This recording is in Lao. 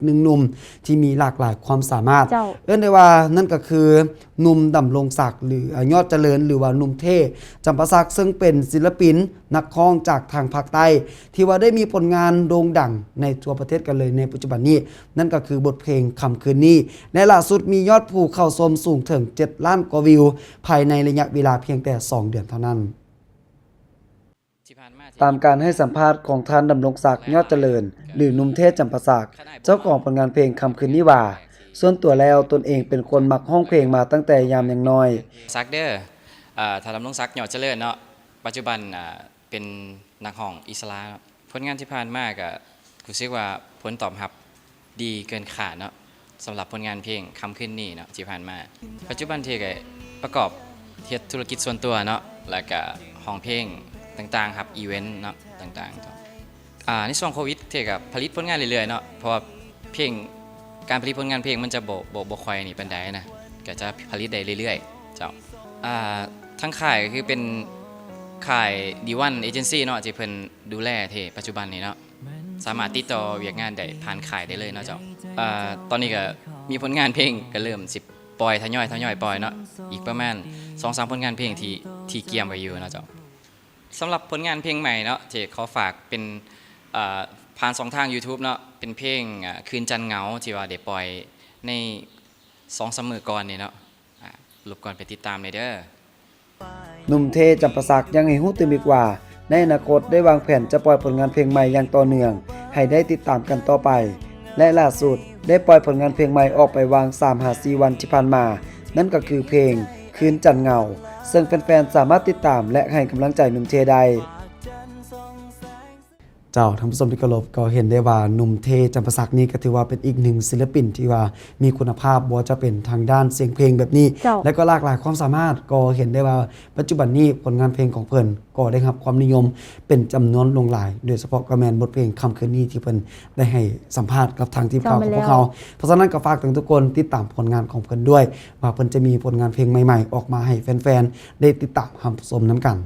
ໜຶ່ງໜຸ່ມທີ່ມີຫຼາກຫຼາຍຄວາມສາມາດ ເຈົ້າ ເອີ້ນໄດ້ວ່ານັ້ນກໍຄື ໜຸ່ມ ດຳລົງສັກ ຫຼື ອາ ຍອດຈະເລີນ ຫຼືວ່າ ໜຸ່ມ ເທ່ ຈຳປາສັກ ເຊິ່ງເປັນສິນລະປິນນັກຮ້ອງຈາກທາງພາກໃຕ້ ທີ່ວ່າໄດ້ມີຜົນງານໂດ່ງດັງໃນທົ່ວປະເທດກັນເລີຍໃນປັດຈຸບັນນີ້ ນັ້ນກໍຄືບົດເພງຄ່ຳຄືນນີ້ ແລະ ຫຼ້າສຸດມີຍອດຜູ້ເຂົ້າຊົມສູງເຖິງເຈັດລ້ານກວ່າວິວ ພາຍໃນໄລຍະເວລາພຽງແຕ່ສອງເດືອນເທົ່ານັ້ນ. ຕາມການໃຫ້ສຳພາດຂອງທ່ານ ດຳລົງສັກ ຍອດຈະເລີນ ຫຼື ໜຸ່ມ ເທ່ ຈຳປາສັກ ເຈົ້າຂອງຜົນງານເພງຄ່ຳຄືນນີ້ວ່າ ສ່ວນຕົວແລ້ວຕົນເອງເປັນຄົນມັກຮ້ອງເພງມາຕັ້ງແຕ່ຍາມຍັງນ້ອຍ. ສັກເດີ ເອີ ທ່ານ ດຳລົງສັກ ຍອດຈະເລີນເນາະ ປັດຈຸບັນ ເອີ ເປັນນັກຮ້ອງອິດສະຫຼະເນາະ ຜົນງານທີ່ຜ່ານມາກະ ຮູ້ສຶກວ່າຜົນຕອບຮັບດີເກີນຄາດເນາະ ສຳລັບຜົນງານເພງຄ່ຳຄືນນີ້ເນາະ ທີ່ຜ່ານມາ. ປັດຈຸບັນເທກະປະກອບເຮັດທຸລະກິດສ່ວນຕົວເນາະ ແລ້ວກະຮ້ອງເພງຕ່າງໆ ຮັບອີເວັນເນາະ ຕ່າງໆ. ອາ ໃນຊ່ວງໂຄວິດ ເທກະຜະລິດຜົນງານເລື້ອຍໆເນາະ ເພາະວ່າເພງ ການຜະລິດຜົນງານເພງມັນຈະບໍ່ ບໍ່ ບໍ່ຄ່ອຍນີ້ປານໃດນະ ກະຈະຜະລິດໄດ້ເລື້ອຍໆ ເຈົ້າ. ອາ ທາງຄ້າຍກະຄືເປັນຄ້າຍ ດີວັນ ເອເຈັນຊີເນາະ ທີ່ເພິ່ນດູແລເທປັດຈຸບັນນີ້ເນາະ ສາມາດຕິດຕໍ່ວຽກງານໄດ້ຜ່ານຄ້າຍໄດ້ເລີຍເນາະເຈົ້າ. ອາ ຕອນນີ້ກະມີຜົນງານເພງ ກະເລີ່ມຊິປ່ອຍ ທະຍອຍ ທະຍອຍປ່ອຍເນາະ ອີກປະມານສອງສາມຜົນງານເພງທີ່ ທີ່ກຽມໄວ້ຢູ່ເນາະເຈົ້າ. ສຳລັບຜົນງານເພງໃໝ່ເນາະ ທີ່ຂໍຝາກເປັນ ເອີ ຜ່ານຊ່ອງທາງ YouTube ເນາະ ເປັນເພງ ເອີ ຄືນຈັນເຫງົາ ທີ່ວ່າໄດ້ປ່ອຍໃນສອງສາມມື້ກ່ອນນີ້ເນາະ ອາ ລົບກວນໄປຕິດຕາມແດ່ເດີ. ໜຸ່ມ ເທ່ ຈຳປາສັກ ຍັງໃຫ້ຮູ້ຕື່ມອີກວ່າ ໃນອະນາຄົດໄດ້ວາງແຜນຈະປ່ອຍຜົນງານເພງໃໝ່ຢ່າງຕໍ່ເນື່ອງ ໃຫ້ໄດ້ຕິດຕາມກັນຕໍ່ໄປ ແລະ ຫຼ້າສຸດໄດ້ປ່ອຍຜົນງານເພງໃໝ່ອອກໄປຫວ່າງສາມຫາສີ່ວັນທີ່ຜ່ານມາ ນັ້ນກໍຄືເພງ ຄືນຈັນເຫງົາ ເຊິ່ງແຟນໆສາມາດຕິດຕາມ ແລະ ໃຫ້ກຳລັງໃຈໜຸ່ມເທ່ໄດ້. ເຈົ້າ ທ່ານຜູ້ຊົມທີ່ເຄົາລົບ ກໍເຫັນໄດ້ວ່າໜຸ່ມເທ່ ຈຳປາສັກ ນີ້ກໍຖືວ່າເປັນອີກໜຶ່ງສິນລະປິນທີ່ວ່າມີຄຸນນະພາບ ບໍ່ວ່າຈະເປັນທາງດ້ານສຽງເພງແບບນີ້ ເຈົ້າ ແລະ ກໍຫຼາກຫຼາຍຄວາມສາມາດ ກໍເຫັນໄດ້ວ່າປັດຈຸບັນນີ້ຜົນງານເພງຂອງເພິ່ນກໍໄດ້ຮັບຄວາມນິຍົມເປັນຈຳນວນຫຼວງຫຼາຍ ໂດຍສະເພາະກໍແມ່ນບົດເພງຄ່ຳຄືນນີ້ທີ່ເພິ່ນໄດ້ໃຫ້ສຳພາດກັບທາງທີມຂ່າວຂອງພວກເຮົາ. ເຈົ້າ ແມ່ນແລ້ວ ເພາະສະນັ້ນກໍຝາກເຖິງທຸກຄົນຕິດຕາມຜົນງານຂອງເພິ່ນດ້ວຍ ວ່າເພິ່ນຈະມີຜົນງານເພງໃໝ່ໆອອກມາໃຫ້ແຟນໆໄດ້ຕິດຕາມຮັບຊົມນຳກັນ.